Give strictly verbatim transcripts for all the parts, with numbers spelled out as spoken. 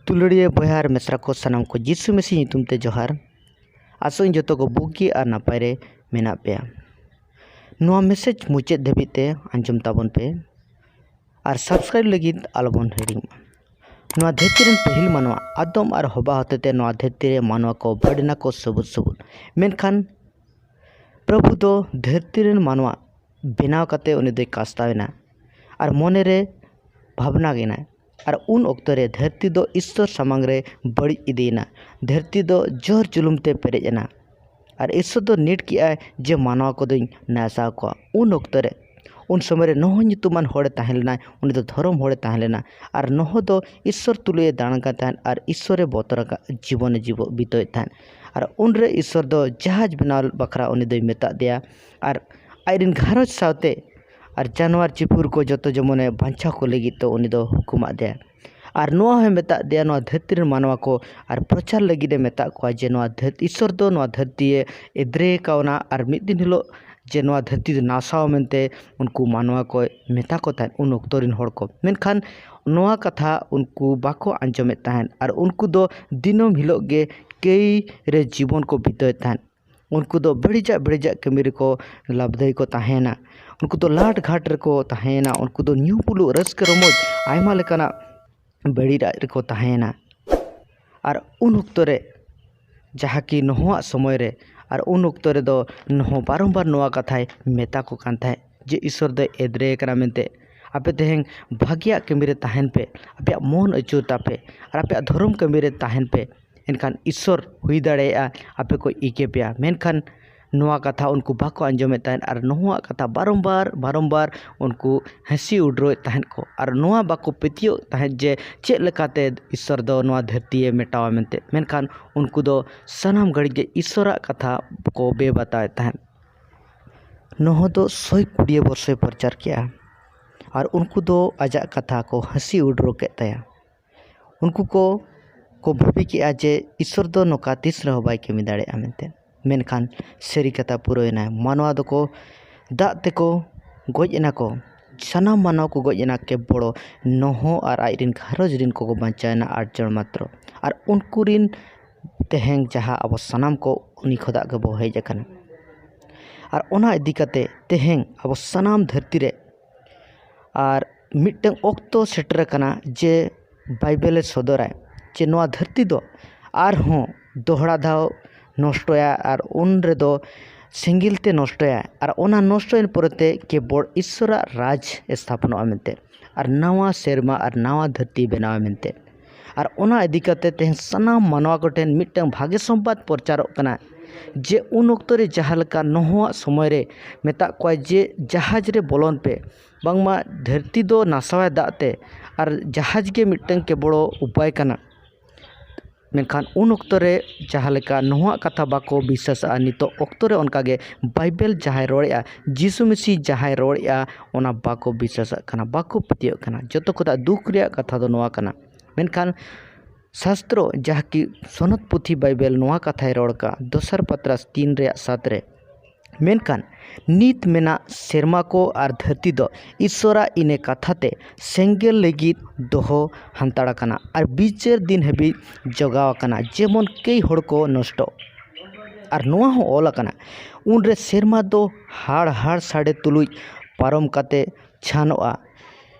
ᱫᱩᱞᱟᱹᱲᱤᱭᱟᱹ ᱵᱚᱭᱦᱟ ᱟᱨ ᱢᱤᱥᱨᱟ ᱠᱚ ᱥᱟᱱᱟᱢ ᱠᱚ ᱡᱤᱥᱩ ᱢᱮᱥᱤ ᱧᱩᱛᱩᱢ ᱛᱮ ᱡᱚᱦᱟᱨ᱾ ᱟᱥᱚᱜ ᱟᱹᱧ ᱡᱚᱛᱚ ᱠᱚ ᱵᱩᱜᱤ ᱟᱨ ᱱᱟᱯᱟᱭ ᱨᱮ ᱢᱮᱱᱟᱜ ᱯᱮᱭᱟ᱾ ᱱᱚᱣᱟ ᱢᱮᱥᱮᱡᱽ ᱢᱩᱪᱟᱹᱫ ᱫᱷᱟᱹᱵᱤᱡ ᱛᱮ ᱟᱸᱡᱚᱢ ᱛᱟᱵᱚᱱ ᱯᱮ ᱟᱨ ᱥᱟᱵᱥᱠᱨᱟᱭᱤᱵ ᱞᱟᱹᱜᱤᱫ ᱟᱞᱚᱵᱚᱱ ᱦᱤᱲᱤᱧ ᱢᱟ᱾ ᱱᱚᱣᱟ ᱫᱷᱟᱹᱨᱛᱤ ᱨᱮᱱ ᱯᱟᱹᱦᱤᱞ ᱢᱟᱱᱣᱟ ᱟᱫᱚᱢ ᱟᱨ ᱦᱚᱵᱟ ᱦᱚᱛᱮᱛᱮ ᱱᱚᱣᱟ ᱫᱷᱟᱹᱨᱛᱤ ᱨᱮ ᱢᱟᱱᱣᱟ ᱠᱚ ᱵᱟᱹᱰ ᱮᱱᱟ ᱠᱚ ᱥᱩᱵᱩᱫ ᱥᱩᱵᱩᱫ᱾ ᱢᱮᱱᱠᱷᱟᱱ ᱯᱨᱚᱵᱷᱩ ᱫᱚ ᱫᱷᱟᱹᱨᱛᱤ ᱨᱮᱱ ᱢᱟᱱᱣᱟ ᱵᱮᱱᱟᱣ ᱠᱟᱛᱮ ᱩᱱᱤ ᱫᱚᱭ ᱠᱟᱥᱛᱟᱣ ᱮᱱᱟ ᱟᱨ ᱢᱚᱱᱮ ᱨᱮ ᱵᱷᱟᱵᱽᱱᱟ ᱮᱱᱟᱭ᱾ ᱟᱨ ᱩᱱ ᱚᱠᱛᱚ ᱨᱮ ᱫᱷᱟᱹᱨᱛᱤ ᱫᱚ ᱤᱥᱥᱚᱨ ᱥᱟᱢᱟᱝ ᱨᱮ ᱵᱟᱹᱲᱤᱡ ᱤᱫᱤᱭᱮᱱᱟ᱾ ᱫᱷᱟᱹᱨᱛᱤ ᱫᱚ ᱡᱚᱦᱚᱨ ᱡᱩᱞᱩᱢ ᱛᱮ ᱯᱮᱨᱮᱡ ᱮᱱᱟ᱾ ᱟᱨ ᱤᱥᱥᱚᱨ ᱫᱚ ᱱᱤᱰ ᱠᱮᱜᱼᱟᱭ ᱡᱮ ᱢᱟᱱᱣᱟ ᱠᱚᱫᱚᱧ ᱱᱟᱥᱟᱣ ᱠᱚᱣᱟ᱾ ᱩᱱ ᱚᱠᱛᱚ ᱨᱮ, ᱩᱱ ᱥᱚᱢᱚᱭ ᱨᱮ ᱱᱚᱦᱚ ᱧᱩᱛᱩᱢᱟᱱ ᱦᱚᱲᱮ ᱛᱟᱦᱮᱸ ᱞᱮᱱᱟᱭ, ᱩᱱᱤ ᱫᱚ ᱫᱷᱚᱨᱚᱢ ᱦᱚᱲᱮ ᱛᱟᱦᱮᱸ ᱞᱮᱱᱟ᱾ ᱟᱨ ᱱᱚᱦᱚ ᱫᱚ ᱤᱥᱥᱚᱨ ᱛᱩᱞᱩᱡ ᱮ ᱫᱟᱬᱟᱱ ᱠᱟᱱ ᱛᱟᱦᱮᱸᱫ ᱟᱨ ᱤᱥᱥᱚᱨᱮ ᱵᱚᱛᱚᱨ ᱟᱠᱟᱫ ᱡᱤᱵᱚᱱᱮ ᱡᱤᱵᱚ ᱵᱤᱛᱟᱹᱣᱮᱫ ᱛᱟᱦᱮᱸᱫ᱾ ᱟᱨ ᱩᱱᱨᱮ ᱤᱥᱥᱚᱨ ᱫᱚ ᱡᱟᱦᱟᱡᱽ ᱵᱮᱱᱟᱣ ᱵᱟᱠᱷᱨᱟ ᱩᱱᱤ ᱫᱚᱭ ᱢᱮᱛᱟᱫ ᱫᱮᱭᱟ᱾ ᱟᱨ ᱟᱡᱨᱮᱱ ᱜᱷᱟᱨᱚᱸᱡᱽ ᱥᱟᱶᱛᱮ ᱟᱨ ᱡᱟᱱᱣᱟᱨ ᱪᱤᱯᱨᱩ ᱠᱚ ᱡᱚᱛᱚ ᱡᱮᱢᱚᱱᱮ ᱵᱟᱧᱪᱟᱣ ᱠᱚ ᱞᱟᱹᱜᱤᱫ ᱛᱮ ᱩᱱᱤ ᱫᱚ ᱦᱩᱠᱩᱢᱟᱫ ᱫᱮᱭᱟ᱾ ᱟᱨ ᱱᱚᱣᱟ ᱦᱚᱸᱭ ᱢᱮᱛᱟᱫ ᱫᱮᱭᱟ ᱱᱚᱣᱟ ᱫᱷᱟᱹᱨᱛᱤ ᱨᱮᱱ ᱢᱟᱱᱣᱟ ᱠᱚ ᱟᱨ ᱯᱨᱚᱪᱟᱨ ᱞᱟᱹᱜᱤᱫ ᱮ ᱢᱮᱛᱟᱫ ᱠᱚᱣᱟ ᱡᱮ ᱱᱚᱣᱟ ᱫᱷᱟᱹᱨᱛᱤ, ᱤᱥᱥᱚᱨ ᱫᱚ ᱱᱚᱣᱟ ᱫᱷᱟᱹᱨᱛᱤᱭᱮ ᱮᱫᱽᱨᱮ ᱠᱟᱣᱱᱟ ᱟᱨ ᱢᱤᱫ ᱫᱤᱱ ᱦᱤᱞᱳᱜ ᱡᱮ ᱱᱚᱣᱟ ᱫᱷᱟᱹᱨᱛᱤ ᱫᱚ ᱱᱟᱥᱟᱣ ᱢᱮᱱᱛᱮ ᱩᱱᱠᱩ ᱢᱟᱱᱣᱟ ᱠᱚᱭ ᱢᱮᱛᱟ ᱠᱚ ᱛᱟᱦᱮᱸᱫ ᱩᱱ ᱚᱠᱛᱚ ᱨᱮᱱ ᱦᱚᱲ ᱠᱚ᱾ ᱢᱮᱱᱠᱷᱟᱱ ᱱᱚᱣᱟ ᱠᱟᱛᱷᱟ ᱩᱱᱠᱩ ᱵᱟᱠᱚ ᱟᱸᱡᱚᱢᱮᱫ ᱛᱟᱦᱮᱸᱫ ᱟᱨ ᱩᱱᱠᱩ ᱫᱚ ᱫᱤᱱᱟᱹᱢ ᱦᱤᱞᱳᱜ ᱜᱮ ᱠᱟᱹᱭ ᱨᱮ ᱡᱤᱵᱚᱱ ᱠᱚ ᱵᱤᱛᱟᱹᱣᱮᱫ ᱛᱟᱦᱮᱸᱫ᱾ ᱩᱱᱠᱩ ᱫᱚ ᱵᱟᱹᱲᱤᱡᱟᱜ ᱵᱟᱹᱲᱤᱡᱟᱜ ᱠᱟᱹᱢᱤ ᱨᱮᱠᱚ ᱞᱟᱵᱽᱫᱟᱹᱭ ᱠᱚ ᱛᱟᱦᱮᱸᱭᱮᱱᱟ᱾ ᱩᱱᱠᱩ ᱫᱚ ᱞᱟᱴ ᱜᱷᱟᱴ ᱨᱮᱠᱚ ᱛᱟᱦᱮᱸᱭᱮᱱᱟ᱾ ᱩᱱᱠᱩ ᱫᱚ ᱧᱩ ᱵᱩᱞᱩᱜ, ᱨᱟᱹᱥᱠᱟᱹ ᱨᱚᱢᱚᱡᱽ, ᱟᱭᱢᱟ ᱞᱮᱠᱟᱱᱟᱜ ᱵᱟᱹᱲᱤᱡᱟᱜ ᱨᱮᱠᱚ ᱛᱟᱦᱮᱸᱭᱮᱱᱟ᱾ ᱟᱨ ᱩᱱ ᱚᱠᱛᱚ ᱨᱮ ᱡᱟᱦᱟᱸ ᱠᱤ ᱱᱚᱦᱚᱣᱟᱜ ᱥᱚᱢᱚᱭ ᱨᱮ, ᱟᱨ ᱩᱱ ᱚᱠᱛᱚ ᱨᱮᱫᱚ ᱱᱚᱦᱚ ᱵᱟᱨᱚᱢᱵᱟᱨ ᱱᱚᱣᱟ ᱠᱟᱛᱷᱟᱭ ᱢᱮᱛᱟ ᱠᱚ ᱠᱟᱱ ᱛᱟᱦᱮᱸᱫ ᱡᱮ ᱤᱥᱥᱚᱨ ᱫᱚᱭ ᱮᱫᱽᱨᱮ ᱠᱟᱱᱟ ᱢᱮᱱᱛᱮ᱾ ᱟᱯᱮ ᱛᱮᱦᱮᱧ ᱵᱷᱟᱹᱜᱤᱭᱟᱜ ᱠᱟᱹᱢᱤ ᱨᱮ ᱛᱟᱦᱮᱱ ᱯᱮ, ᱟᱯᱮᱭᱟᱜ ᱢᱚᱱ ᱟᱹᱪᱩᱨ ᱛᱟᱯᱮ ᱟᱨ ᱟᱯᱮᱭᱟᱜ ᱫᱷᱚᱨᱚᱢ ᱠᱟᱹᱢᱤ ᱨᱮ ᱛᱟᱦᱮᱱ ᱯᱮ, ᱮᱱᱠᱷᱟᱱ ᱤᱥᱥᱚᱨ ᱦᱩᱭ ᱫᱟᱲᱮᱭᱟᱜᱼᱟ ᱟᱯᱮ ᱠᱚ ᱤᱠᱟᱹ ᱯᱮᱭᱟ᱾ ᱢᱮᱱᱠᱷᱟᱱ ᱱᱚᱣᱟ ᱠᱟᱛᱷᱟ ᱩᱱᱠᱩ ᱵᱟᱠᱚ ᱟᱸᱡᱚᱢᱮᱫ ᱛᱟᱦᱮᱸᱫ ᱟᱨ ᱱᱚᱣᱟᱜ ᱠᱟᱛᱷᱟ ᱵᱟᱨᱚᱢᱵᱟᱨ ᱵᱟᱨᱚᱢᱵᱟᱨ ᱩᱱᱠᱩ ᱦᱟᱹᱥᱤ ᱩᱰᱨᱟᱹᱣᱮᱫ ᱛᱟᱦᱮᱸᱫ ᱠᱚ ᱟᱨ ᱱᱚᱣᱟ ᱵᱟᱠᱚ ᱯᱟᱹᱛᱭᱟᱹᱣ ᱛᱟᱦᱮᱸᱫ ᱡᱮ ᱪᱮᱫ ᱞᱮᱠᱟᱛᱮ ᱤᱥᱥᱚᱨ ᱫᱚ ᱱᱚᱣᱟ ᱫᱷᱟᱹᱨᱛᱤᱭᱮ ᱢᱮᱴᱟᱣᱟ ᱢᱮᱱᱛᱮ᱾ ᱢᱮᱱᱠᱷᱟᱱ ᱩᱱᱠᱩ ᱫᱚ ᱥᱟᱱᱟᱢ ᱜᱷᱟᱹᱲᱤᱡ ᱜᱮ ᱤᱥᱥᱚᱨᱟᱜ ᱠᱟᱛᱷᱟ ᱠᱚ ᱵᱮᱵᱟᱛᱟᱣᱮᱫ ᱛᱟᱦᱮᱸᱫ᱾ ᱱᱚᱦᱚ ᱫᱚ ᱥᱚᱭ ᱠᱩᱲᱤᱭᱟᱹ ᱵᱚᱨᱥᱚᱭ ᱯᱨᱚᱪᱟᱨ ᱠᱮᱜᱼᱟ ᱟᱨ ᱩᱱᱠᱩ ᱫᱚ ᱟᱡᱟᱜ ᱠᱟᱛᱷᱟ ᱠᱚ ᱦᱟᱹᱥᱤ ᱩᱰᱨᱟᱹᱣ ᱠᱮᱫ ᱛᱟᱭᱟ᱾ ᱩᱱᱠᱩ ᱠᱚ ᱠᱚ ᱵᱷᱟᱹᱵᱤ ᱠᱮᱜᱼᱟ ᱡᱮ ᱤᱥᱥᱚᱨ ᱫᱚ ᱱᱚᱝᱠᱟ ᱛᱤᱥ ᱨᱮᱦᱚᱸ ᱵᱟᱭ ᱠᱟᱹᱢᱤ ᱫᱟᱲᱮᱭᱟᱜᱼᱟ ᱢᱮᱱᱛᱮ᱾ ᱢᱮᱱᱠᱷᱟᱱ ᱥᱟᱹᱨᱤ ᱠᱟᱛᱷᱟ ᱯᱩᱨᱟᱹᱣᱮᱱᱟ᱾ ᱢᱟᱱᱣᱟ ᱫᱚᱠᱚ ᱫᱟᱜ ᱛᱮᱠᱚ ᱜᱚᱡ ᱮᱱᱟ ᱠᱚ᱾ ᱥᱟᱱᱟᱢ ᱢᱟᱱᱣᱟ ᱠᱚ ᱜᱚᱡ ᱮᱱᱟ, ᱠᱮᱵᱚᱞ ᱱᱚᱦᱚ ᱟᱨ ᱟᱡ ᱨᱮᱱ ᱜᱷᱟᱨᱚᱸᱡᱽ ᱨᱮᱱ ᱠᱚᱠᱚ ᱵᱟᱧᱪᱟᱣ ᱮᱱᱟ, ᱟᱴ ᱡᱚᱱ ᱢᱟᱛᱨᱚ᱾ ᱟᱨ ᱩᱱᱠᱩ ᱨᱮᱱ ᱛᱮᱦᱮᱧ ᱡᱟᱦᱟᱸ ᱟᱵᱚ ᱥᱟᱱᱟᱢ ᱠᱚ ᱩᱱᱤ ᱠᱷᱚᱱᱟᱜ ᱜᱮᱵᱚ ᱦᱮᱡ ᱟᱠᱟᱱᱟ᱾ ᱟᱨ ᱚᱱᱟ ᱤᱫᱤ ᱠᱟᱛᱮ ᱛᱮᱦᱮᱧ ᱟᱵᱚ ᱥᱟᱱᱟᱢ ᱫᱷᱟᱹᱨᱛᱤ ᱨᱮ ᱟᱨ ᱢᱤᱫᱴᱟᱝ ᱚᱠᱛᱚ ᱥᱮᱴᱮᱨ ᱟᱠᱟᱱᱟ ᱡᱮ ᱵᱟᱭᱵᱮᱞᱮ ᱥᱚᱫᱚᱨᱟᱭ ᱡᱮ ᱱᱚᱣᱟ ᱫᱷᱟᱹᱨᱛᱤ ᱫᱚ ᱟᱨᱦᱚᱸ ᱫᱚᱦᱲᱟ ᱫᱷᱟᱣ ᱱᱚᱥᱴᱚᱭᱟ, ᱟᱨ ᱩᱱ ᱨᱮᱫᱚ ᱥᱮᱸᱜᱮᱞ ᱛᱮ ᱱᱚᱥᱴᱚᱭᱟ᱾ ᱟᱨ ᱚᱱᱟ ᱱᱚᱥᱴᱚᱭᱮᱱ ᱯᱚᱨᱮᱛᱮ ᱠᱮᱵᱚᱞ ᱤᱥᱥᱚᱨᱟᱜ ᱨᱟᱡᱽ ᱥᱛᱷᱟᱯᱚᱱᱚᱜᱼᱟ ᱢᱮᱱᱛᱮ, ᱟᱨ ᱱᱟᱣᱟ ᱥᱮᱨᱢᱟ ᱟᱨ ᱱᱟᱣᱟ ᱫᱷᱟᱹᱨᱛᱤ ᱵᱮᱱᱟᱣᱟ ᱢᱮᱱᱛᱮ᱾ ᱟᱨ ᱚᱱᱟ ᱤᱫᱤ ᱠᱟᱛᱮ ᱛᱮᱦᱮᱧ ᱥᱟᱱᱟᱢ ᱢᱟᱱᱣᱟ ᱠᱚᱴᱷᱮᱱ ᱢᱤᱫᱴᱟᱝ ᱵᱷᱟᱜᱮ ᱥᱚᱢᱵᱟᱫ ᱯᱨᱚᱪᱟᱨᱚᱜ ᱠᱟᱱᱟ ᱡᱮ ᱩᱱ ᱚᱠᱛᱚ ᱨᱮ ᱡᱟᱦᱟᱸ ᱞᱮᱠᱟ ᱱᱚᱦᱚᱣᱟᱜ ᱥᱚᱢᱚᱭ ᱨᱮ ᱢᱮᱛᱟᱜ ᱠᱚᱣᱟᱭ ᱡᱮ ᱡᱟᱦᱟᱡᱽ ᱨᱮ ᱵᱚᱞᱚᱱ ᱯᱮ, ᱵᱟᱝᱢᱟ ᱫᱷᱟᱹᱨᱛᱤ ᱫᱚ ᱱᱟᱥᱟᱣᱟᱭ ᱫᱟᱜ ᱛᱮ, ᱟᱨ ᱡᱟᱦᱟᱡᱽ ᱜᱮ ᱢᱤᱫᱴᱟᱝ ᱠᱮᱵᱚᱞ ᱩᱯᱟᱭ ᱠᱟᱱᱟ᱾ ᱢᱮᱱᱠᱷᱟᱱ ᱩᱱ ᱚᱠᱛᱚ ᱨᱮ ᱡᱟᱦᱟᱸ ᱞᱮᱠᱟ ᱱᱚᱣᱟ ᱠᱟᱛᱷᱟ ᱵᱟᱠᱚ ᱵᱤᱥᱥᱟᱹᱥᱟᱜᱼᱟ, ᱱᱤᱛᱚᱜ ᱚᱠᱛᱚ ᱨᱮ ᱚᱱᱠᱟ ᱜᱮ ᱵᱟᱭᱵᱮᱞ ᱡᱟᱦᱟᱸᱭ ᱨᱚᱲᱮᱜᱼᱟ, ᱡᱤᱥᱩ ᱢᱮᱥᱤ ᱡᱟᱦᱟᱸᱭ ᱨᱚᱲᱮᱜᱼᱟ, ᱚᱱᱟ ᱵᱟᱠᱚ ᱵᱤᱥᱥᱟᱹᱥᱟᱜ ᱠᱟᱱᱟ, ᱵᱟᱠᱚ ᱯᱟᱹᱛᱭᱟᱹᱜ ᱠᱟᱱᱟ᱾ ᱡᱚᱛᱚ ᱠᱷᱚᱱᱟᱜ ᱫᱩᱠ ᱨᱮᱭᱟᱜ ᱠᱟᱛᱷᱟ ᱫᱚ ᱱᱚᱣᱟ ᱠᱟᱱᱟ᱾ ᱢᱮᱱᱠᱷᱟᱱ ᱥᱟᱥᱛᱨᱚ, ᱡᱟᱦᱟᱸ ᱠᱤ ᱥᱚᱱᱚᱛ ᱯᱩᱛᱷᱤ ᱵᱟᱭᱵᱮᱞ, ᱱᱚᱣᱟ ᱠᱟᱛᱷᱟᱭ ᱨᱚᱲ ᱠᱟᱜᱼᱟ, ᱫᱚᱥᱟᱨ ᱯᱟᱛᱨᱟᱥ ᱛᱤᱱ ᱨᱮᱭᱟᱜ ᱥᱟᱛ ᱨᱮ, ᱢᱮᱱᱠᱷᱟᱱ ᱱᱤᱛ ᱢᱮᱱᱟᱜ ᱥᱮᱨᱢᱟ ᱠᱚ ᱟᱨ ᱫᱷᱟᱹᱨᱛᱤ ᱫᱚ ᱤᱥᱥᱚᱨᱟᱜ ᱤᱱᱟᱹ ᱠᱟᱛᱷᱟ ᱛᱮ ᱥᱮᱸᱜᱮᱞ ᱞᱟᱹᱜᱤᱫ ᱫᱚᱦᱚ ᱦᱟᱱᱛᱟᱲ ᱟᱠᱟᱱᱟ, ᱟᱨ ᱵᱤᱪᱟᱹᱨ ᱫᱤᱱ ᱦᱟᱹᱵᱤᱡ ᱡᱚᱜᱟᱣ ᱟᱠᱟᱱᱟ, ᱡᱮᱢᱚᱱ ᱠᱟᱹᱭ ᱦᱚᱲ ᱠᱚ ᱱᱚᱥᱴᱚᱜ᱾ ᱟᱨ ᱱᱚᱣᱟ ᱦᱚᱸ ᱚᱞ ᱟᱠᱟᱱᱟ, ᱩᱱᱨᱮ ᱥᱮᱨᱢᱟ ᱫᱚ ᱦᱟᱲ ᱦᱟᱲ ᱥᱟᱰᱮ ᱛᱩᱞᱩᱡ ᱯᱟᱨᱚᱢ ᱠᱟᱛᱮ ᱪᱷᱟᱱᱚᱜᱼᱟ,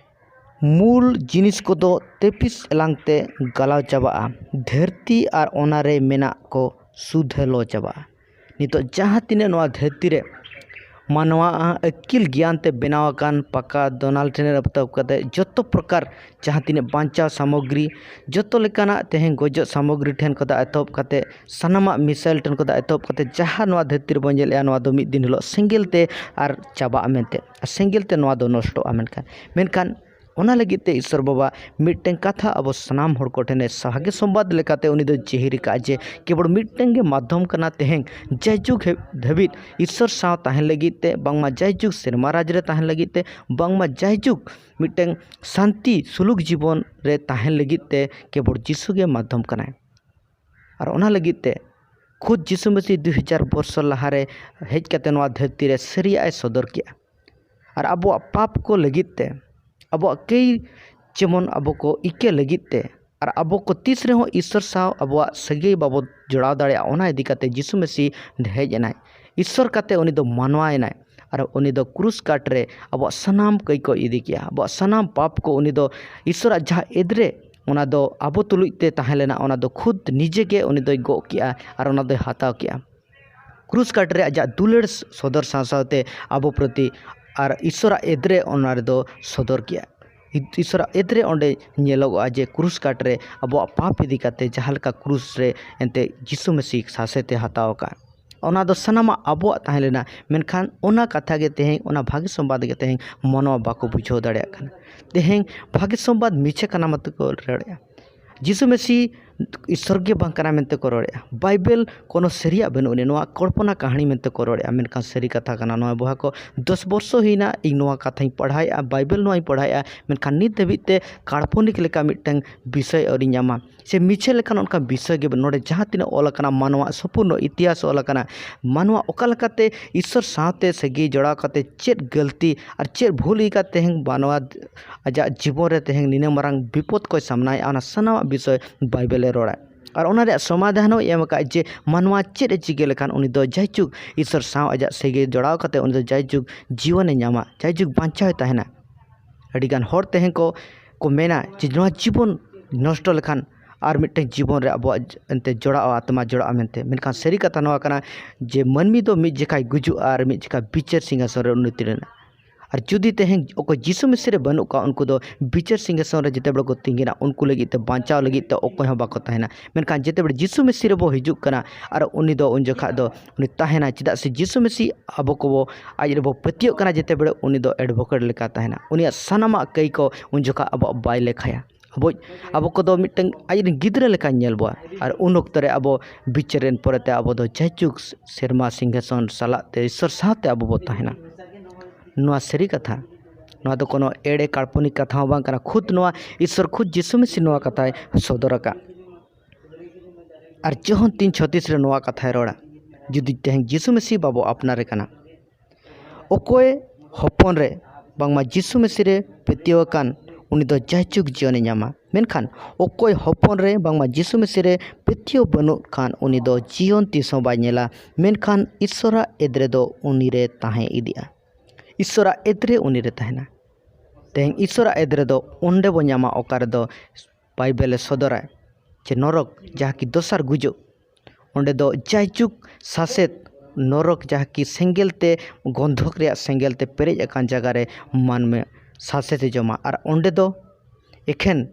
ᱢᱩᱞ ᱡᱤᱱᱤᱥ ᱠᱚᱫᱚ ᱛᱮᱯᱤᱥ ᱮᱞᱟᱝ ᱛᱮ ᱜᱟᱞᱟᱣ ᱪᱟᱵᱟᱜᱼᱟ, ᱫᱷᱟᱹᱨᱛᱤ ᱟᱨ ᱚᱱᱟᱨᱮ ᱢᱮᱱᱟᱜ ᱠᱚ ᱥᱩᱫᱷᱟᱹᱞᱚ ᱪᱟᱵᱟᱜᱼᱟ᱾ ᱱᱤᱛᱚᱜ ᱡᱟᱦᱟᱸ ᱛᱤᱱᱟᱹᱜ ᱱᱚᱣᱟ ᱫᱷᱟᱹᱨᱛᱤ ᱨᱮ ᱢᱟᱱᱣᱟ ᱟᱹᱠᱤᱞ ᱜᱮᱭᱟᱱ ᱛᱮ ᱵᱮᱱᱟᱣ ᱟᱠᱟᱱ ᱯᱟᱠᱟ ᱫᱚᱱᱟᱞ ᱴᱷᱮᱱ ᱮᱛᱚᱦᱚᱵ ᱠᱟᱛᱮ ᱡᱚᱛᱚ ᱯᱨᱚᱠᱟᱨ ᱡᱟᱦᱟᱸ ᱛᱤᱱᱟᱹᱜ ᱵᱟᱧᱪᱟᱣ ᱥᱟᱢᱚᱜᱨᱤ, ᱡᱚᱛᱚ ᱞᱮᱠᱟᱱᱟᱜ ᱛᱮᱦᱮᱧ ᱜᱚᱡᱚᱜ ᱥᱟᱢᱚᱜᱨᱤ ᱴᱷᱮᱱ ᱠᱷᱚᱱᱟᱜ ᱮᱛᱚᱦᱚᱵ ᱠᱟᱛᱮ, ᱥᱟᱱᱟᱢᱟᱜ ᱢᱤᱥᱟᱭᱤᱞ ᱴᱷᱮᱱ ᱠᱷᱚᱱᱟᱜ ᱮᱛᱚᱦᱚᱵ ᱠᱟᱛᱮ, ᱡᱟᱦᱟᱸ ᱱᱚᱣᱟ ᱫᱷᱟᱹᱨᱛᱤ ᱨᱮᱵᱚᱱ ᱧᱮᱞᱮᱜᱼᱟ, ᱱᱚᱣᱟ ᱫᱚ ᱢᱤᱫ ᱫᱤᱱ ᱦᱤᱞᱳᱜ ᱥᱮᱸᱜᱮᱞ ᱛᱮ ᱟᱨ ᱪᱟᱵᱟᱜᱼᱟ ᱢᱮᱱᱛᱮ, ᱟᱨ ᱥᱮᱸᱜᱮᱞ ᱛᱮ ᱱᱚᱣᱟ ᱫᱚ ᱱᱚᱥᱴᱚᱜᱼᱟ᱾ ᱢᱮᱱᱠᱷᱟᱱ, ᱢᱮᱱᱠᱷᱟᱱ ᱚᱱᱟ ᱞᱟᱹᱜᱤᱫ ᱛᱮ ᱤᱥᱥᱚᱨ ᱵᱟᱵᱟ ᱢᱤᱫᱴᱟᱝ ᱠᱟᱛᱷᱟ ᱟᱵᱚ ᱥᱟᱱᱟᱢ ᱦᱚᱲ ᱠᱚ ᱴᱷᱮᱱᱮ ᱥᱟᱦᱟᱜᱮ ᱥᱚᱢᱵᱟᱫ ᱞᱮᱠᱟᱛᱮ ᱩᱱᱤ ᱫᱚ ᱡᱟᱹᱦᱤᱨ ᱟᱠᱟᱫᱼᱟ ᱡᱮ ᱠᱮᱵᱚᱞ ᱢᱤᱫᱴᱟᱝ ᱜᱮ ᱢᱟᱫᱽᱫᱷᱚᱢ ᱠᱟᱱᱟ ᱛᱮᱦᱮᱧ ᱡᱟᱭᱡᱩᱜᱽ ᱦᱮ-, ᱫᱷᱟᱹᱵᱤᱡ ᱤᱥᱥᱚᱨ ᱥᱟᱶ ᱛᱟᱦᱮᱱ ᱞᱟᱹᱜᱤᱫ ᱛᱮ, ᱵᱟᱝᱢᱟ ᱡᱟᱭᱡᱩᱜᱽ ᱥᱮᱨᱢᱟ ᱨᱟᱡᱽ ᱨᱮ ᱛᱟᱦᱮᱱ ᱞᱟᱹᱜᱤᱫ ᱛᱮ, ᱵᱟᱝᱢᱟ ᱡᱟᱭᱡᱩᱜᱽ ᱢᱤᱫᱴᱟᱝ ᱥᱟᱱᱛᱤ ᱥᱩᱞᱩᱠ ᱡᱤᱵᱚᱱ ᱨᱮ ᱛᱟᱦᱮᱱ ᱞᱟᱹᱜᱤᱫ ᱛᱮ ᱠᱮᱵᱚᱞ ᱡᱤᱥᱩ ᱜᱮ ᱢᱟᱫᱽᱫᱷᱚᱢ ᱠᱟᱱᱟᱭ᱾ ᱟᱨ ᱚᱱᱟ ᱞᱟᱹᱜᱤᱫ ᱛᱮ ᱠᱷᱩᱫ ᱡᱤᱥᱩ ᱢᱟᱹᱥᱤ ᱫᱩ ᱦᱟᱡᱟᱨ ᱵᱚᱨᱥᱚ ᱞᱟᱦᱟᱨᱮ ᱦᱮᱡ ᱠᱟᱛᱮ ᱱᱚᱣᱟ ᱫᱷᱟᱹᱨᱛᱤ ᱨᱮ ᱥᱟᱹᱨᱤᱭᱟᱜ ᱮ ᱥᱚᱫᱚᱨ ᱠᱮᱜᱼᱟ᱾ ᱟᱨ ᱟᱵᱚᱣᱟᱜ ᱯᱟᱯ ᱠᱚ ᱞᱟᱹᱜᱤᱫ ᱛᱮ, ᱟᱵᱚᱣᱟᱜ ᱠᱟᱹᱭ ᱡᱮᱢᱚᱱ ᱟᱵᱚ ᱠᱚ ᱤᱠᱟᱹ ᱞᱟᱹᱜᱤᱫ ᱛᱮ, ᱟᱨ ᱟᱵᱚ ᱠᱚ ᱛᱤᱥ ᱨᱮᱦᱚᱸ ᱤᱥᱥᱚᱨ ᱥᱟᱶ ᱟᱵᱚᱣᱟᱜ ᱥᱟᱹᱜᱟᱹᱭ ᱵᱟᱵᱚ ᱡᱚᱲᱟᱣ ᱫᱟᱲᱮᱭᱟᱜᱼᱟ, ᱚᱱᱟ ᱤᱫᱤ ᱠᱟᱛᱮ ᱡᱤᱥᱩ ᱢᱟᱹᱥᱤ ᱦᱮᱡ ᱮᱱᱟᱭ᱾ ᱤᱥᱥᱚᱨ ᱠᱟᱛᱮ ᱩᱱᱤ ᱫᱚ ᱢᱟᱱᱣᱟ ᱮᱱᱟᱭ᱾ ᱟᱨ ᱩᱱᱤ ᱫᱚ ᱠᱨᱩᱥ ᱠᱟᱴ ᱨᱮ ᱟᱵᱚᱣᱟᱜ ᱥᱟᱱᱟᱢ ᱠᱟᱹᱭ ᱠᱚ ᱤᱫᱤ ᱠᱮᱜᱼᱟ, ᱟᱵᱚᱣᱟᱜ ᱥᱟᱱᱟᱢ ᱯᱟᱯ ᱠᱚ᱾ ᱩᱱᱤ ᱫᱚ ᱤᱥᱥᱚᱨᱟᱜ ᱡᱟᱦᱟᱸ ᱮᱫᱽᱨᱮ, ᱚᱱᱟ ᱫᱚ ᱟᱵᱚ ᱛᱩᱞᱩᱡ ᱛᱮ ᱛᱟᱦᱮᱸ ᱞᱮᱱᱟ, ᱚᱱᱟ ᱫᱚ ᱠᱷᱩᱫ ᱱᱤᱡᱮ ᱜᱮ ᱩᱱᱤ ᱫᱚᱭ ᱜᱚᱜ ᱠᱮᱜᱼᱟ ᱟᱨ ᱚᱱᱟ ᱫᱚᱭ ᱦᱟᱛᱟᱣ ᱠᱮᱜᱼᱟ᱾ ᱠᱨᱩᱥ ᱠᱟᱴ ᱨᱮ ᱟᱡᱟᱜ ᱫᱩᱞᱟᱹᱲ ᱥᱚᱫᱚᱨ ᱥᱟᱶ ᱥᱟᱶᱛᱮ ᱟᱵᱚ ᱯᱨᱚᱛᱤ ᱟᱨ ᱤᱥᱥᱚᱨᱟᱜ ᱮᱫᱽᱨᱮ ᱚᱱᱟ ᱨᱮᱫᱚ ᱥᱚᱫᱚᱨ ᱠᱮᱜᱼᱟ᱾ ᱤᱥᱥᱚᱨᱟᱜ ᱮᱫᱽᱨᱮ ᱚᱸᱰᱮ ᱧᱮᱞᱚᱜᱚᱜᱼᱟ ᱡᱮ ᱠᱨᱩᱥ ᱠᱟᱴ ᱨᱮ ᱟᱵᱚᱣᱟᱜ ᱯᱟᱯ ᱤᱫᱤ ᱠᱟᱛᱮ ᱡᱟᱦᱟᱸ ᱞᱮᱠᱟ ᱠᱨᱩᱥ ᱨᱮ ᱮᱱᱛᱮ ᱡᱤᱥᱩ ᱢᱟᱹᱥᱤ ᱥᱟᱥᱮᱛᱮ ᱦᱟᱛᱟᱣ ᱟᱠᱟᱫ, ᱚᱱᱟ ᱫᱚ ᱥᱟᱱᱟᱢᱟᱜ ᱟᱵᱚᱣᱟᱜ ᱛᱟᱦᱮᱸ ᱞᱮᱱᱟ᱾ ᱢᱮᱱᱠᱷᱟᱱ ᱚᱱᱟ ᱠᱟᱛᱷᱟ ᱜᱮ ᱛᱮᱦᱮᱧ, ᱚᱱᱟ ᱵᱷᱟᱜᱮ ᱥᱚᱢᱵᱟᱫ ᱜᱮ ᱛᱮᱦᱮᱧ ᱢᱟᱱᱣᱟ ᱵᱟᱠᱚ ᱵᱩᱡᱷᱟᱹᱣ ᱫᱟᱲᱮᱭᱟᱜ ᱠᱟᱱᱟ᱾ ᱛᱮᱦᱮᱧ ᱵᱷᱟᱜᱮ ᱥᱚᱢᱵᱟᱫ ᱢᱤᱪᱷᱟᱹ ᱠᱟᱱᱟ ᱢᱟᱛᱚ ᱠᱚ ᱨᱚᱲᱮᱫᱼᱟ᱾ ᱡᱤᱥᱩ ᱢᱟᱹᱥᱤ ᱤᱥᱥᱚᱨ ᱜᱮ ᱵᱟᱝ ᱠᱟᱱᱟ ᱢᱮᱱᱛᱮ ᱠᱚ ᱨᱚᱲᱮᱫᱼᱟ᱾ ᱵᱟᱭᱵᱮᱞ ᱠᱳᱱᱳ ᱥᱟᱹᱨᱤᱭᱟᱜ ᱵᱟᱹᱱᱩᱜ ᱟᱹᱱᱤᱡ, ᱱᱚᱣᱟ ᱠᱚᱞᱯᱚᱱᱟ ᱠᱟᱹᱦᱱᱤ ᱢᱮᱱᱛᱮ ᱠᱚ ᱨᱚᱲᱮᱫᱼᱟ᱾ ᱢᱮᱱᱠᱷᱟᱱ ᱥᱟᱹᱨᱤ ᱠᱟᱛᱷᱟ ᱠᱟᱱᱟ᱾ ᱱᱚᱣᱟ ᱵᱚᱭᱦᱟ ᱠᱚ, ᱫᱚᱥ ᱵᱚᱨᱥᱚ ᱦᱩᱭᱱᱟ ᱤᱧ ᱱᱚᱣᱟ ᱠᱟᱛᱷᱟᱧ ᱯᱟᱲᱦᱟᱣᱮᱫᱼᱟ, ᱵᱟᱭᱵᱮᱞ ᱱᱚᱣᱟᱧ ᱯᱟᱲᱦᱟᱣᱮᱫᱼᱟ, ᱢᱮᱱᱠᱷᱟᱱ ᱱᱤᱛ ᱫᱷᱟᱹᱵᱤᱡ ᱛᱮ ᱠᱟᱞᱯᱚᱱᱤᱠ ᱞᱮᱠᱟ ᱢᱤᱫᱴᱟᱝ ᱵᱤᱥᱚᱭ ᱟᱹᱣᱨᱤᱧ ᱧᱟᱢᱟ, ᱥᱮ ᱢᱤᱪᱷᱟᱹ ᱞᱮᱠᱟᱱ ᱚᱱᱠᱟ ᱵᱤᱥᱚᱭ ᱜᱮ ᱵᱟᱹᱱᱩᱜ᱾ ᱱᱚᱰᱮ ᱡᱟᱦᱟᱸ ᱛᱤᱱᱟᱹᱜ ᱚᱞ ᱟᱠᱟᱱᱟ, ᱢᱟᱱᱣᱟ ᱥᱚᱢᱯᱩᱨᱱᱚ ᱤᱛᱤᱦᱟᱥ ᱚᱞ ᱟᱠᱟᱱᱟ᱾ ᱢᱟᱱᱣᱟ ᱚᱠᱟ ᱞᱮᱠᱟᱛᱮ ᱤᱥᱥᱚᱨ ᱥᱟᱶᱛᱮ ᱥᱟᱹᱜᱟᱹᱭ ᱡᱚᱲᱟᱣ ᱠᱟᱛᱮ ᱪᱮᱫ ᱜᱟᱹᱞᱛᱤ ᱟᱨ ᱪᱮᱫ ᱵᱷᱩᱞ ᱤᱫᱤ ᱠᱟᱛᱮ ᱛᱮᱦᱮᱧ ᱢᱟᱱᱣᱟ ᱟᱡᱟᱜ ᱡᱤᱵᱚᱱ ᱨᱮ ᱛᱮᱦᱮᱧ ᱱᱤᱱᱟᱹᱜ ᱢᱟᱨᱟᱝ ᱵᱤᱯᱚᱫ ᱠᱚᱭ ᱥᱟᱢᱱᱟᱭᱮᱫᱼᱟ, ᱚᱱᱟ ᱥᱟᱱᱟᱢᱟᱜ ᱵᱤᱥᱚᱭ ᱵᱟᱭᱵᱮᱞᱮ ᱨᱚᱲᱟ᱾ ᱟᱨ ᱚᱱᱟ ᱨᱮᱭᱟᱜ ᱥᱚᱢᱟᱫᱷᱟᱱ ᱦᱚᱸᱭ ᱮᱢ ᱟᱠᱟᱫᱼᱟ ᱡᱮ ᱢᱟᱱᱣᱟ ᱪᱮᱫ ᱮ ᱪᱤᱠᱟᱹ ᱞᱮᱠᱷᱟᱱ ᱩᱱᱤ ᱫᱚ ᱡᱟᱭᱡᱩᱜᱽ ᱤᱥᱥᱚᱨ ᱥᱟᱶ ᱟᱡᱟᱜ ᱥᱟᱹᱜᱟᱹᱭ ᱡᱚᱲᱟᱣ ᱠᱟᱛᱮ ᱩᱱᱤ ᱫᱚ ᱡᱟᱭᱡᱩᱜᱽ ᱡᱤᱭᱚᱱᱮ ᱧᱟᱢᱟ, ᱡᱟᱭᱡᱩᱜᱽ ᱵᱟᱧᱪᱟᱣᱮ ᱛᱟᱦᱮᱱᱟ᱾ ᱟᱹᱰᱤᱜᱟᱱ ᱦᱚᱲ ᱛᱮᱦᱮᱧ ᱠᱚ, ᱠᱚ ᱢᱮᱱᱟ ᱡᱮ ᱱᱚᱣᱟ ᱡᱤᱵᱚᱱ ᱱᱚᱥᱴᱚ ᱞᱮᱠᱷᱟᱱ ᱟᱨ ᱢᱤᱫᱴᱟᱝ ᱡᱤᱵᱚᱱ ᱨᱮ ᱟᱵᱚᱣᱟᱜ ᱮᱱᱛᱮ ᱡᱚᱲᱟᱜᱼᱟ, ᱟᱛᱢᱟ ᱡᱚᱲᱟᱜᱼᱟ ᱢᱮᱱᱛᱮ᱾ ᱢᱮᱱᱠᱷᱟᱱ ᱥᱟᱹᱨᱤ ᱠᱟᱛᱷᱟ ᱱᱚᱣᱟ ᱠᱟᱱᱟ ᱡᱮ ᱢᱟᱹᱱᱢᱤ ᱫᱚ ᱢᱤᱫ ᱡᱚᱠᱷᱟᱭ ᱜᱩᱡᱩᱜᱼᱟ ᱟᱨ ᱢᱤᱫ ᱡᱚᱠᱷᱟ ᱵᱤᱪᱟᱹᱨ ᱥᱤᱝᱦᱟᱥᱚᱱ ᱨᱮ ᱩᱱᱱᱚᱛᱤ ᱨᱮᱱᱟᱜ᱾ ᱟᱨ ᱡᱩᱫᱤ ᱛᱮᱦᱮᱧ ᱚᱠᱚᱭ ᱡᱤᱥᱩ ᱢᱤᱥᱤ ᱨᱮ ᱵᱟᱹᱱᱩᱜ ᱠᱚᱣᱟ, ᱩᱱᱠᱩ ᱫᱚ ᱵᱤᱪᱟᱹᱨ ᱥᱤᱝᱦᱟᱥᱚᱱ ᱨᱮ ᱡᱮᱛᱮ ᱵᱮᱲᱟ ᱠᱚ ᱛᱤᱸᱜᱤᱱᱟ, ᱩᱱᱠᱩ ᱞᱟᱹᱜᱤᱫ ᱛᱮ, ᱵᱟᱧᱪᱟᱣ ᱞᱟᱹᱜᱤᱫ ᱛᱮ ᱚᱠᱚᱭ ᱦᱚᱸ ᱵᱟᱠᱚ ᱛᱟᱦᱮᱱᱟ᱾ ᱢᱮᱱᱠᱷᱟᱱ ᱡᱮᱛᱮ ᱵᱮᱲᱟ ᱡᱤᱥᱩ ᱢᱤᱥᱤ ᱨᱮᱵᱚ ᱦᱤᱡᱩᱜ ᱠᱟᱱᱟ, ᱟᱨ ᱩᱱᱤ ᱫᱚ ᱩᱱ ᱡᱚᱠᱷᱟᱡ ᱫᱚ ᱩᱱᱤ ᱛᱟᱦᱮᱱᱟᱭ᱾ ᱪᱮᱫᱟᱜ ᱥᱮ ᱡᱤᱥᱩ ᱢᱤᱥᱤ ᱟᱵᱚ ᱠᱚᱵᱚ, ᱟᱡ ᱨᱮᱵᱚ ᱯᱟᱹᱛᱭᱟᱹᱜ ᱠᱟᱱᱟ, ᱡᱮᱛᱮ ᱵᱮᱲᱟ ᱩᱱᱤ ᱫᱚ advocate ᱞᱮᱠᱟ ᱛᱟᱦᱮᱱᱟ᱾ ᱩᱱᱤᱭᱟᱜ ᱥᱟᱱᱟᱢᱟᱜ ᱠᱟᱹᱭ ᱠᱚ ᱩᱱ ᱡᱚᱠᱷᱟᱡ ᱟᱵᱚᱣᱟᱜ ᱵᱟᱭ ᱞᱮᱠᱷᱟᱭᱟ᱾ ᱟᱵᱚ, ᱟᱵᱚ ᱠᱚᱫᱚ ᱢᱤᱫᱴᱟᱝ ᱟᱡ ᱨᱮᱱ ᱜᱤᱫᱽᱨᱟᱹ ᱞᱮᱠᱟᱭ ᱧᱮᱞ ᱵᱚᱣᱟ᱾ ᱟᱨ ᱩᱱ ᱚᱠᱛᱚ ᱨᱮ ᱟᱵᱚ ᱵᱤᱪᱟᱹᱨ ᱨᱮᱱ ᱯᱚᱨᱮᱛᱮ ᱟᱵᱚ ᱫᱚ ᱡᱟᱭᱡᱩᱜᱽ ᱥᱮᱨᱢᱟ ᱥᱤᱝᱦᱟᱥᱚᱱ ᱥᱟᱞᱟᱜ ᱛᱮ ᱤᱥᱥᱚᱨ ᱥᱟᱶᱛᱮ ᱟᱵᱚ ᱵᱚ ᱛᱟᱦᱮᱱᱟ᱾ ᱱᱚᱣᱟ ᱥᱟᱹᱨᱤ ᱠᱟᱛᱷᱟ, ᱱᱚᱣᱟ ᱫᱚ ᱠᱳᱱᱳ ᱮᱲᱮ ᱠᱟᱞᱯᱚᱱᱤᱠ ᱠᱟᱛᱷᱟ ᱦᱚᱸ ᱵᱟᱝ ᱠᱟᱱᱟ᱾ ᱠᱷᱩᱫ ᱱᱚᱣᱟ ᱤᱥᱥᱚᱨ, ᱠᱷᱩᱫ ᱡᱤᱥᱩ ᱢᱤᱥᱤ ᱱᱚᱣᱟ ᱠᱟᱛᱷᱟᱭ ᱥᱚᱫᱚᱨ ᱟᱠᱟᱫ᱾ ᱟᱨ ᱡᱚᱦᱚᱱ ᱛᱤᱱ ᱪᱷᱚᱛᱤᱥ ᱨᱮ ᱱᱚᱣᱟ ᱠᱟᱛᱷᱟᱭ ᱨᱚᱲᱟ, ᱡᱩᱫᱤ ᱛᱮᱦᱮᱧ ᱡᱤᱥᱩ ᱢᱤᱥᱤ ᱵᱟᱵᱚ ᱟᱯᱱᱟᱨᱮ ᱠᱟᱱᱟ, ᱚᱠᱚᱭ ᱦᱚᱯᱚᱱ ᱨᱮ ᱵᱟᱝᱢᱟ ᱡᱤᱥᱩ ᱢᱮᱥᱤ ᱨᱮ ᱯᱟᱹᱛᱭᱟᱹᱣ ᱟᱠᱟᱱ, ᱩᱱᱤ ᱫᱚ ᱡᱟᱭᱡᱩᱜᱽ ᱡᱤᱭᱚᱱᱮ ᱧᱟᱢᱟ᱾ ᱢᱮᱱᱠᱷᱟᱱ ᱚᱠᱚᱭ ᱦᱚᱯᱚᱱ ᱨᱮ ᱵᱟᱝᱢᱟ ᱡᱤᱥᱩ ᱢᱮᱥᱤ ᱨᱮ ᱯᱟᱹᱛᱭᱟᱹᱣ ᱵᱟᱹᱱᱩᱜ ᱠᱷᱟᱱ, ᱩᱱᱤ ᱫᱚ ᱡᱤᱭᱚᱱ ᱛᱤᱥ ᱦᱚᱸ ᱵᱟᱭ ᱧᱮᱞᱟ, ᱢᱮᱱᱠᱷᱟᱱ ᱤᱥᱥᱚᱨᱟᱜ ᱮᱫᱨᱮ ᱫᱚ ᱩᱱᱤ ᱨᱮ ᱛᱟᱦᱮᱸ ᱤᱫᱤᱜᱼᱟ᱾ ᱤᱥᱥᱚᱨᱟᱜ ᱮᱫᱨᱮ ᱩᱱᱤ ᱨᱮ ᱛᱟᱦᱮᱱᱟ᱾ ᱛᱮᱦᱮᱧ ᱤᱥᱥᱚᱨᱟᱜ ᱮᱫᱨᱮ ᱫᱚ ᱚᱸᱰᱮ ᱵᱚ ᱧᱟᱢᱟ, ᱚᱠᱟ ᱨᱮᱫᱚ ᱵᱟᱭᱵᱮᱞᱮ ᱥᱚᱫᱚᱨᱟᱭ ᱡᱮ ᱱᱚᱨᱚᱠ, ᱡᱟᱦᱟᱸ ᱠᱤ ᱫᱚᱥᱟᱨ ᱜᱩᱡᱩᱜ, ᱚᱸᱰᱮ ᱫᱚ ᱡᱟᱭᱡᱩᱜᱽ ᱥᱟᱥᱮᱛ ᱱᱚᱨᱚᱠ, ᱡᱟᱦᱟᱸ ᱠᱤ ᱥᱮᱸᱜᱮᱞ ᱛᱮ, ᱜᱚᱱᱫᱷᱚᱠ ᱨᱮᱭᱟᱜ ᱥᱮᱸᱜᱮᱞ ᱛᱮ ᱯᱮᱨᱮᱡ ᱟᱠᱟᱱ ᱡᱟᱭᱜᱟ ᱨᱮ ᱢᱟᱹᱱᱢᱤ ᱥᱟᱥᱮᱛᱮ ᱡᱚᱢᱟ᱾ ᱟᱨ ᱚᱸᱰᱮ ᱫᱚ ᱮᱠᱷᱮᱱ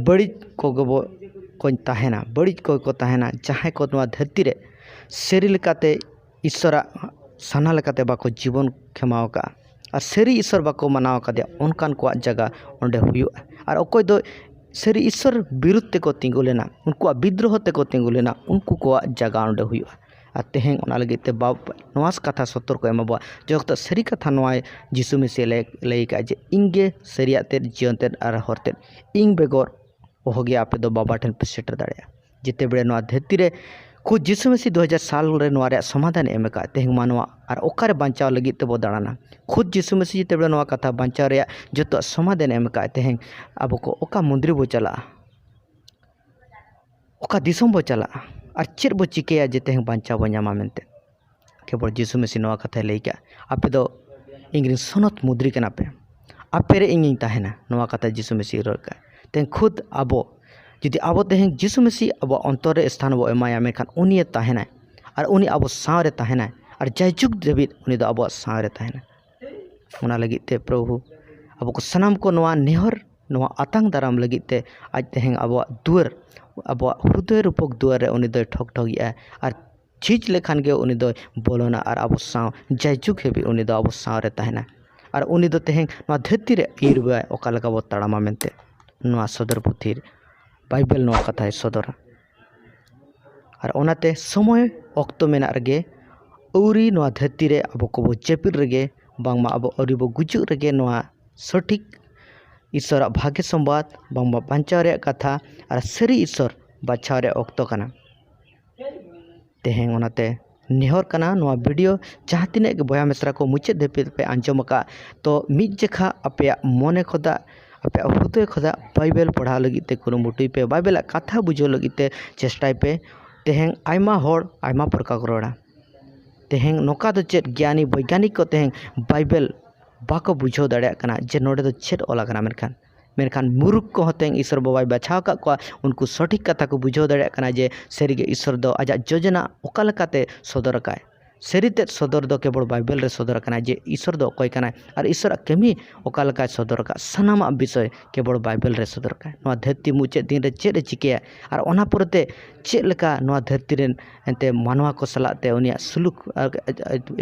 ᱵᱟᱹᱲᱤᱡ ᱠᱚᱜᱮ ᱵᱚ ᱠᱚ ᱛᱟᱦᱮᱱᱟ, ᱵᱟᱹᱲᱤᱡ ᱠᱚᱜᱮ ᱠᱚ ᱛᱟᱦᱮᱱᱟ, ᱡᱟᱦᱟᱸᱭ ᱠᱚ ᱱᱚᱣᱟ ᱫᱷᱟᱹᱨᱛᱤ ᱨᱮ ᱥᱟᱹᱨᱤ ᱞᱮᱠᱟᱛᱮ ᱤᱥᱥᱚᱨᱟᱜ ᱥᱟᱱᱟ ᱞᱮᱠᱟᱛᱮ ᱵᱟᱠᱚ ᱡᱤᱵᱚᱱ ᱠᱷᱮᱢᱟᱣ ᱟᱠᱟᱫᱼᱟ ᱟᱨ ᱥᱟᱹᱨᱤ ᱤᱥᱥᱚᱨ ᱵᱟᱠᱚ ᱢᱟᱱᱟᱣ ᱟᱠᱟᱫᱮᱭᱟ, ᱚᱱᱠᱟᱱ ᱠᱚᱣᱟᱜ ᱡᱟᱭᱜᱟ ᱚᱸᱰᱮ ᱦᱩᱭᱩᱜᱼᱟ᱾ ᱟᱨ ᱚᱠᱚᱭ ᱫᱚ ᱥᱟᱹᱨᱤ ᱤᱥᱥᱚᱨ ᱵᱤᱨᱩᱫᱷ ᱛᱮᱠᱚ ᱛᱤᱸᱜᱩ ᱞᱮᱱᱟ, ᱩᱱᱠᱩᱣᱟᱜ ᱵᱤᱫᱽᱨᱳᱦᱚ ᱛᱮᱠᱚ ᱛᱤᱸᱜᱩ ᱞᱮᱱᱟ, ᱩᱱᱠᱩ ᱠᱚᱣᱟᱜ ᱡᱟᱭᱜᱟ ᱚᱸᱰᱮ ᱦᱩᱭᱩᱜᱼᱟ᱾ ᱟᱨ ᱛᱮᱦᱮᱧ ᱚᱱᱟ ᱞᱟᱹᱜᱤᱫ ᱛᱮ ᱵᱟᱵ-, ᱱᱚᱣᱟ ᱠᱟᱛᱷᱟ ᱥᱚᱛᱚᱨ ᱠᱚ ᱮᱢᱟ ᱵᱚᱣᱟ ᱡᱮ ᱚᱠᱛᱚ ᱥᱟᱹᱨᱤ ᱠᱟᱛᱷᱟ ᱱᱚᱣᱟ ᱡᱤᱥᱩ ᱢᱮᱥᱤ ᱞᱟᱹᱭ, ᱞᱟᱹᱭ ᱟᱠᱟᱫᱼᱟ ᱡᱮ, "ᱤᱧ ᱜᱮ ᱥᱟᱹᱨᱤᱭᱟᱜ ᱛᱮᱫ, ᱡᱤᱭᱚᱱ ᱛᱮᱫ ᱟᱨ ᱦᱚᱨ ᱛᱮᱫ, ᱤᱧ ᱵᱮᱜᱚᱨ ᱚᱦᱚᱜᱮ ᱟᱯᱮ ᱫᱚ ᱵᱟᱵᱟ ᱴᱷᱮᱱ ᱯᱮ ᱥᱮᱴᱮᱨ ᱫᱟᱲᱮᱭᱟᱜᱼᱟ᱾" ᱡᱮᱛᱮ ᱵᱮᱲᱮ ᱱᱚᱣᱟ ᱫᱷᱟᱹᱨᱛᱤ ᱨᱮ ᱠᱷᱩᱫ ᱡᱤᱥᱩ ᱢᱮᱥᱤ ᱫᱩ ᱦᱟᱡᱟᱨ ᱥᱟᱞ ᱨᱮ ᱱᱚᱣᱟ ᱨᱮᱭᱟᱜ ᱥᱚᱢᱟᱫᱷᱟᱱ ᱮ ᱮᱢ ᱟᱠᱟᱫ, ᱛᱮᱦᱮᱧ ᱢᱟᱱᱣᱟ ᱟᱨ ᱚᱠᱟᱨᱮ ᱵᱟᱧᱪᱟᱣ ᱞᱟᱹᱜᱤᱫ ᱛᱮᱵᱚ ᱫᱟᱬᱟᱱᱟ? ᱠᱷᱩᱫ ᱡᱤᱥᱩ ᱢᱮᱥᱤ ᱡᱮᱛᱮ ᱵᱮᱲᱮ ᱱᱚᱣᱟ ᱠᱟᱛᱷᱟ ᱵᱟᱧᱪᱟᱣ ᱨᱮᱭᱟᱜ ᱡᱚᱛᱚᱣᱟᱜ ᱥᱚᱢᱟᱫᱷᱟᱱ ᱮ ᱮᱢ ᱟᱠᱟᱫ, ᱛᱮᱦᱮᱧ ᱟᱵᱚ ᱠᱚ ᱚᱠᱟ ᱢᱩᱸᱫᱽᱨᱤ ᱵᱚ ᱪᱟᱞᱟᱜᱼᱟ? ᱚᱠᱟ ᱫᱤᱥᱚᱢ ᱵᱚ ᱪᱟᱞᱟᱜᱼᱟ? ᱟᱨ ᱪᱮᱫ ᱵᱚ ᱪᱤᱠᱟᱹᱭᱟ ᱡᱮ ᱛᱮᱦᱮᱧ ᱵᱟᱧᱪᱟᱣ ᱵᱚ ᱧᱟᱢᱟ ᱢᱮᱱᱛᱮ? ᱠᱮᱵᱚᱞ ᱡᱤᱥᱩ ᱢᱮᱥᱤ ᱱᱚᱣᱟ ᱠᱟᱛᱷᱟᱭ ᱞᱟᱹᱭ ᱠᱮᱜᱼᱟ, "ᱟᱯᱮ ᱫᱚ ᱤᱧ ᱨᱮᱱ ᱥᱚᱱᱚᱛ ᱢᱩᱫᱽᱨᱤ ᱠᱟᱱᱟ ᱯᱮ, ᱟᱯᱮ ᱨᱮ ᱤᱧᱤᱧ ᱛᱟᱦᱮᱱᱟ", ᱱᱚᱣᱟ ᱠᱟᱛᱷᱟ ᱡᱤᱥᱩ ᱢᱮᱥᱤ ᱨᱚᱲ ᱠᱟᱜᱼᱟ᱾ ᱛᱮᱦᱮᱧ ᱠᱷᱩᱫ ᱟᱵᱚ, ᱡᱩᱫᱤ ᱟᱵᱚ ᱛᱮᱦᱮᱧ ᱡᱤᱥᱩ ᱢᱮᱥᱤ ᱟᱵᱚᱣᱟᱜ ᱚᱱᱛᱚᱨ ᱨᱮ ᱥᱛᱷᱟᱱ ᱵᱚ ᱮᱢᱟᱭᱟ, ᱢᱮᱱᱠᱷᱟᱱ ᱩᱱᱤᱭᱮ ᱛᱟᱦᱮᱱᱟᱭ ᱟᱨ ᱩᱱᱤ ᱟᱵᱚ ᱥᱟᱶ ᱨᱮ ᱛᱟᱦᱮᱱᱟᱭ ᱟᱨ ᱡᱟᱭᱡᱩᱜᱽ ᱫᱷᱟᱹᱵᱤᱡ ᱩᱱᱤ ᱫᱚ ᱟᱵᱚᱣᱟᱜ ᱥᱟᱶ ᱨᱮ ᱛᱟᱦᱮᱱᱟᱭ᱾ ᱚᱱᱟ ᱞᱟᱹᱜᱤᱫ ᱛᱮ ᱯᱨᱚᱵᱷᱩ ᱟᱵᱚ ᱠᱚ ᱥᱟᱱᱟᱢ ᱠᱚ ᱱᱚᱣᱟ ᱱᱮᱦᱚᱨ, ᱱᱚᱣᱟ ᱟᱛᱟᱝ ᱫᱟᱨᱟᱢ ᱞᱟᱹᱜᱤᱫ ᱛᱮ ᱟᱡ ᱛᱮᱦᱮᱧ ᱟᱵᱚᱣᱟᱜ ᱫᱩᱣᱟᱹᱨ, ᱟᱵᱚᱣᱟᱜ ᱦᱨᱩᱫᱚᱭ ᱨᱩᱯᱚᱠ ᱫᱩᱣᱟᱹᱨ ᱨᱮ ᱩᱱᱤ ᱫᱚᱭ ᱴᱷᱚᱠ ᱴᱷᱚᱠ ᱮᱜᱼᱟ ᱟᱨ ᱡᱷᱤᱡ ᱞᱮᱠᱷᱟᱱ ᱜᱮ ᱩᱱᱤ ᱫᱚᱭ ᱵᱚᱞᱚᱱᱟ ᱟᱨ ᱟᱵᱚ ᱥᱟᱶ ᱡᱟᱭᱡᱩᱜᱽ ᱦᱟᱹᱵᱤᱡ ᱩᱱᱤ ᱫᱚ ᱟᱵᱚ ᱥᱟᱶ ᱨᱮ ᱛᱟᱦᱮᱱᱟ᱾ ᱟᱨ ᱩᱱᱤ ᱫᱚ ᱛᱮᱦᱮᱧ ᱱᱚᱣᱟ ᱫᱷᱟᱹᱨᱛᱤ ᱨᱮ ᱟᱹᱭᱩᱨ ᱵᱚᱣᱟᱭ, ᱚᱠᱟ ᱞᱮᱠᱟ ᱵᱚ ᱛᱟᱲᱟᱢᱟ ᱢᱮᱱᱛᱮ ᱱᱚᱣᱟ ᱥᱚᱫᱚᱨ ᱯᱩᱛᱷᱤ ᱵᱟᱭᱵᱮᱞ ᱱᱚᱣᱟ ᱠᱟᱛᱷᱟᱭ ᱥᱚᱫᱚᱨᱟ᱾ ᱟᱨ ᱚᱱᱟᱛᱮ ᱥᱚᱢᱚᱭ ᱚᱠᱛᱚ ᱢᱮᱱᱟᱜ ᱨᱮᱜᱮ, ᱟᱹᱣᱨᱤ ᱱᱚᱣᱟ ᱫᱷᱟᱹᱨᱛᱤ ᱨᱮ ᱟᱵᱚ ᱠᱚᱵᱚ ᱡᱟᱹᱯᱤᱫ ᱨᱮᱜᱮ, ᱵᱟᱝᱢᱟ ᱟᱵᱚ ᱟᱹᱣᱨᱤ ᱵᱚ ᱜᱩᱡᱩᱜ ᱨᱮᱜᱮ ᱱᱚᱣᱟ ᱥᱚᱴᱷᱤᱠ ᱤᱥᱚᱨᱟᱜ ᱵᱷᱟᱜᱮ ᱥᱚᱢᱵᱟᱫ ᱵᱟᱝᱢᱟ ᱵᱟᱧᱪᱟᱣ ᱨᱮᱭᱟᱜ ᱠᱟᱛᱷᱟ ᱟᱨ ᱥᱟᱹᱨᱤ ᱤᱥᱚᱨ ᱵᱟᱪᱷᱟᱣ ᱨᱮᱭᱟᱜ ᱚᱠᱛᱚ ᱠᱟᱱᱟ᱾ ᱛᱮᱦᱮᱧ ᱚᱱᱟᱛᱮ ᱱᱮᱦᱚᱨ ᱠᱟᱱᱟ, ᱱᱚᱣᱟ ᱵᱷᱤᱰᱤᱭᱳ ᱡᱟᱦᱟᱸ ᱛᱤᱱᱟᱹᱜ ᱜᱮ ᱵᱚᱭᱦᱟ ᱢᱤᱥᱨᱟ ᱠᱚ ᱢᱩᱪᱟᱹᱫ ᱫᱷᱟᱹᱵᱤᱡ ᱯᱮ ᱟᱸᱡᱚᱢ ᱟᱠᱟᱫ, ᱛᱚ ᱢᱤᱫ ᱡᱮᱠᱷᱟ ᱟᱯᱮᱭᱟᱜ ᱢᱚᱱᱮ ᱠᱷᱚᱱᱟᱜ, ᱟᱯᱮᱭᱟᱜ ᱦᱨᱩᱫᱚᱭ ᱠᱷᱚᱱᱟᱜ ᱵᱟᱭᱵᱮᱞ ᱯᱟᱲᱦᱟᱣ ᱞᱟᱹᱜᱤᱫ ᱛᱮ ᱠᱩᱨᱩᱢᱩᱴᱩᱭ ᱯᱮ, ᱵᱟᱭᱵᱮᱞᱟᱜ ᱠᱟᱛᱷᱟ ᱵᱩᱡᱷᱟᱹᱣ ᱞᱟᱹᱜᱤᱫ ᱛᱮ ᱪᱮᱥᱴᱟᱭ ᱯᱮ᱾ ᱛᱮᱦᱮᱧ ᱟᱭᱢᱟ ᱦᱚᱲ ᱟᱭᱢᱟ ᱯᱨᱚᱠᱟᱨ ᱠᱚ ᱨᱚᱲᱟ᱾ ᱛᱮᱦᱮᱧ ᱱᱚᱝᱠᱟ ᱫᱚ ᱪᱮᱫ, ᱜᱮᱭᱟᱱᱤ ᱵᱳᱭᱜᱟᱱᱤᱠ ᱠᱚ ᱛᱮᱦᱮᱧ ᱵᱟᱭᱵᱮᱞ ᱵᱟᱠᱚ ᱵᱩᱡᱷᱟᱹᱣ ᱫᱟᱲᱮᱭᱟᱜ ᱠᱟᱱᱟ ᱡᱮ ᱱᱚᱰᱮ ᱫᱚ ᱪᱮᱫ ᱚᱞ ᱟᱠᱟᱱᱟ᱾ ᱢᱮᱱᱠᱷᱟᱱ, ᱢᱮᱱᱠᱷᱟᱱ ᱢᱩᱨᱩᱠᱷ ᱠᱚᱦᱚᱸ ᱛᱮᱦᱮᱧ ᱤᱥᱚᱨ ᱵᱟᱵᱟᱭ ᱵᱟᱪᱷᱟᱣ ᱟᱠᱟᱫ ᱠᱚᱣᱟ᱾ ᱩᱱᱠᱩ ᱥᱚᱴᱷᱤᱠ ᱠᱟᱛᱷᱟ ᱠᱚ ᱵᱩᱡᱷᱟᱹᱣ ᱫᱟᱲᱮᱭᱟᱜ ᱠᱟᱱᱟ ᱡᱮ ᱥᱟᱹᱨᱤᱜᱮ ᱤᱥᱚᱨ ᱫᱚ ᱟᱡᱟᱜ ᱡᱳᱡᱚᱱᱟ ᱚᱠᱟ ᱞᱮᱠᱟᱛᱮ ᱥᱚᱫᱚᱨ ᱟᱠᱟᱫ᱾ ᱥᱟᱹᱨᱤ ᱛᱮᱫ ᱥᱚᱫᱚᱨ ᱫᱚ ᱠᱮᱵᱚᱞ ᱵᱟᱭᱵᱮᱞ ᱨᱮ ᱥᱚᱫᱚᱨ ᱟᱠᱟᱱᱟ ᱡᱮ ᱤᱥᱚᱨ ᱫᱚ ᱚᱠᱚᱭ ᱠᱟᱱᱟᱭ ᱟᱨ ᱤᱥᱚᱨᱟᱜ ᱠᱟᱹᱢᱤ ᱚᱠᱟ ᱞᱮᱠᱟᱭ ᱥᱚᱫᱚᱨ ᱟᱠᱟᱫ, ᱥᱟᱱᱟᱢᱟᱜ ᱵᱤᱥᱚᱭ ᱠᱮᱵᱚᱞ ᱵᱟᱭᱵᱮᱞ ᱨᱮ ᱥᱚᱫᱚᱨ ᱟᱠᱟᱫ᱾ ᱱᱚᱣᱟ ᱫᱷᱟᱹᱨᱛᱤ ᱢᱩᱪᱟᱹᱫ ᱫᱤᱱ ᱨᱮ ᱪᱮᱫ ᱮ ᱪᱤᱠᱟᱹᱭᱟ ᱟᱨ ᱚᱱᱟ ᱯᱚᱨᱮᱛᱮ ᱪᱮᱫ ᱞᱮᱠᱟ ᱱᱚᱣᱟ ᱫᱷᱟᱹᱨᱛᱤ ᱨᱮᱱ ᱮᱱᱛᱮ ᱢᱟᱱᱣᱟ ᱠᱚ ᱥᱟᱞᱟᱜ ᱛᱮ ᱩᱱᱤᱭᱟᱜ ᱥᱩᱞᱩᱠ ᱟᱨ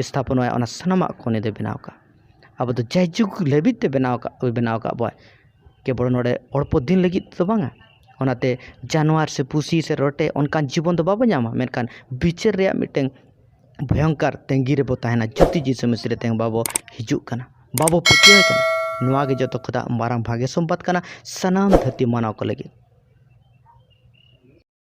ᱥᱛᱷᱟᱯᱚᱱᱟᱭᱟ, ᱚᱱᱟ ᱥᱟᱱᱟᱢᱟᱜ ᱠᱚ ᱩᱱᱤ ᱫᱚᱭ ᱵᱮᱱᱟᱣ ᱟᱠᱟᱫ᱾ ᱟᱵᱚ ᱫᱚ ᱡᱟᱭᱡᱩᱜᱽ ᱞᱟᱹᱜᱤᱫ ᱛᱮ ᱵᱮᱱᱟᱣ ᱟᱠᱟᱫ, ᱵᱮᱱᱟᱣ ᱟᱠᱟᱫ ᱵᱚᱱᱟᱭ, ᱠᱮᱵᱚᱞ ᱱᱚᱰᱮ ᱚᱞᱯᱚ ᱫᱤᱱ ᱞᱟᱹᱜᱤᱫ ᱫᱚ ᱵᱟᱝᱟ᱾ ᱚᱱᱟᱛᱮ ᱡᱟᱱᱣᱟᱨ ᱥᱮ ᱯᱩᱥᱤ ᱥᱮ ᱨᱚᱴᱮ ᱚᱱᱠᱟᱱ ᱡᱤᱵᱚᱱ ᱫᱚ ᱵᱟᱵᱚ ᱧᱟᱢᱟ, ᱢᱮᱱᱠᱷᱟᱱ ᱵᱤᱪᱟᱹᱨ ᱨᱮᱭᱟᱜ ᱢᱤᱫᱴᱟᱝ ᱵᱷᱚᱭᱚᱝᱠᱟᱨ ᱛᱟᱺᱜᱤ ᱨᱮᱵᱚ ᱛᱟᱦᱮᱱᱟ ᱡᱩᱫᱤ ᱡᱤᱥᱩ ᱢᱤᱥᱨᱤ ᱛᱮᱦᱮᱧ ᱵᱟᱵᱚ ᱦᱤᱡᱩᱜ ᱠᱟᱱᱟ, ᱵᱟᱵᱚ ᱯᱟᱹᱛᱭᱟᱹᱣ ᱠᱟᱱᱟ᱾ ᱱᱚᱣᱟ ᱜᱮ ᱡᱚᱛᱚ ᱠᱷᱚᱱᱟᱜ ᱢᱟᱨᱟᱝ ᱵᱷᱟᱜᱮ ᱥᱚᱢᱵᱟᱫ ᱠᱟᱱᱟ ᱥᱟᱱᱟᱢ ᱫᱷᱟᱹᱨᱛᱤ ᱢᱟᱱᱣᱟ ᱠᱚ ᱞᱟᱹᱜᱤᱫ᱾